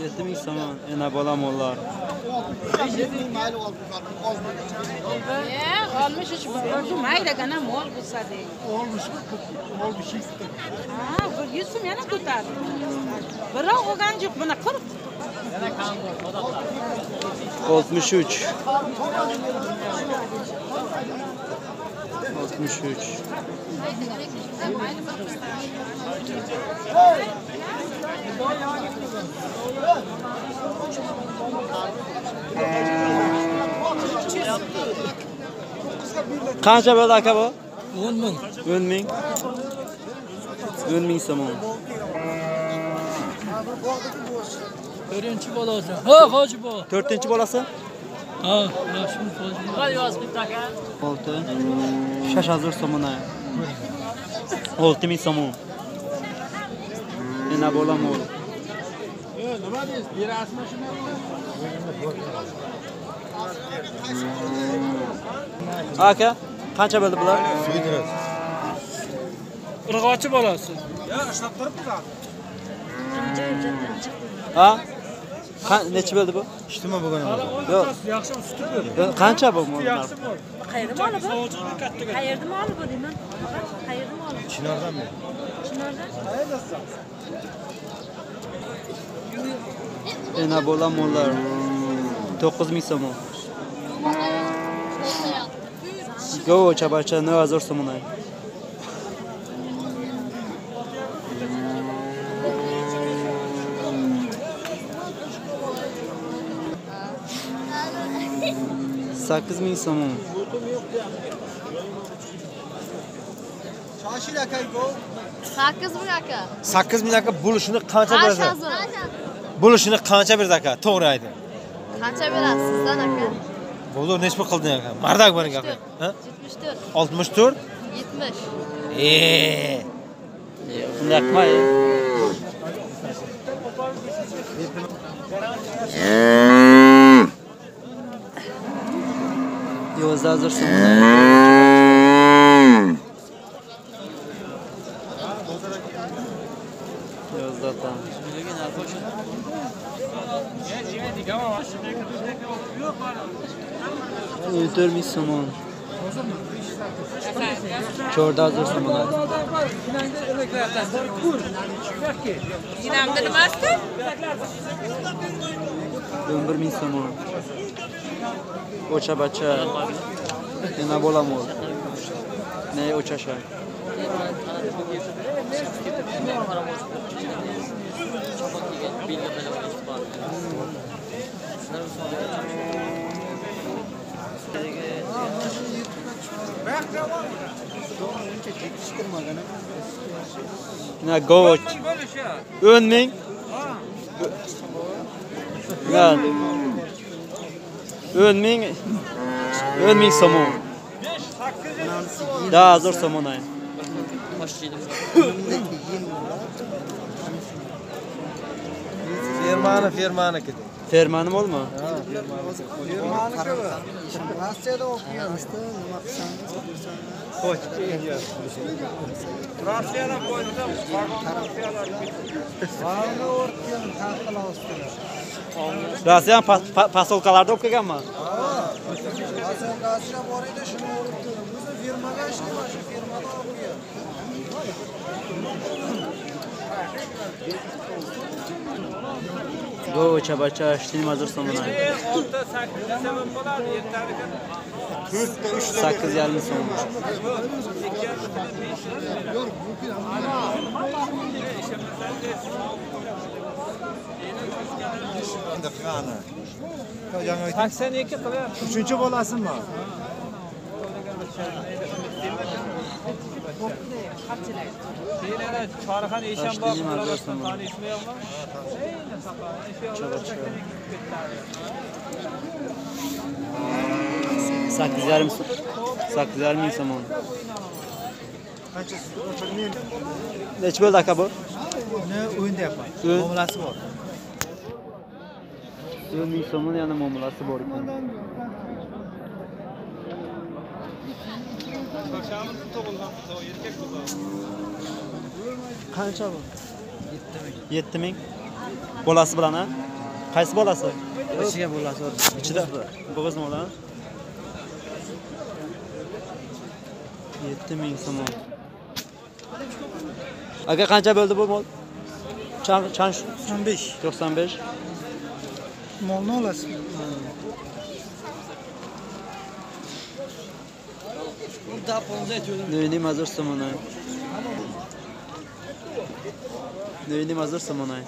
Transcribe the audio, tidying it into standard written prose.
7000 so'm ena bola mollar. Olmuş 3 maydagina mol bo'lsa dey. Olmuş 62. Ha, bir 100 so'm yana ko'tardi. Birov olgan yo'q, buni 40. 63. 63. Qancha bo'ldi aka bu? 10 ming. 10 ming. 10 ming so'm. Birinchi bolasi. Ha, hoji bola. To'rtinchi bolasi? Ha, yaxshi hoji bola. 6 6000 so'mona. 6000 so'm. Ena bola mol. Nima deysiz? Berasizmi shuni? Aka, qancha bo'ldi bular? Urg'ochi bolasi. Ya, ishlab turibmiz. Ha? Necha bo'ldi bu? Ishtimi bugun? Yo'q. Yaxshi suti berdi. Qancha bu? Yaxshi mol. Qayerda moli bu? Qayerda moli bu deyman? Qayerda moli? Chinordanmi? Chinordan. Ena bola mollar 9000 so'm. Go chabacha 9000 so'm. 8000 so'm. Shoshil aka go. 8000 aka. 8000 aka bo'lishini qancha beradi? Bo'lishini qancha beradi aka? To'g'ri ayting. Qancha berasiz sizdan aka? Bozor necha pul qilding aka? Mardak bo'ling aka. Ha? 74. 64? 70. Bunday qilma. Yozda hazır so'm. Yozda tam. 4000 so'm. 4000 so'm. Yinamda nimasi? 11000 so'm. Ocha bacha ena bola mol. Ne o'chasha? Na go. 10 ming. Na 10 ming. 10 ming so'm. Da zo'r so'monay. Fermani, fermaniki. Fermani molmi? Ha, fermaniki. Rossiyada o'qigan. Nima qilsangiz, xo'sh. Rossiyadan qo'ydim, vagonga o'rtgan taxtil ostida. Rossiya posolkalarda olib kelganmi? Ha. Posolkasida bor edi, shuni o'rtdi. O'zi firmaga ishlayman, shu firmada o'qigan. Go chabacha ishlayman hazır so'mona. 8,5 so'm. Qani. 82 qilyapti. 3-chi bolasimi? Chorixon Eshonbob Sakkiz yarim so'm. Necha bo'ldi aka bu? Uni o'yin deyapman. Muomalasi bor. 10 ming so'mning yana muomalasi bor ekan. Qancha bu? 7 ming. 7 ming. Bolasi bilan, ha? Qaysi bolasi? Ichiga bolasi bor. Ichida. Bo'g'iz mol, ha? 7000 so'm. Aka qancha bo'ldi bu mol? Chan 95. 95. Molni olasiz. 9.5 so'monay. 9.5 so'monay.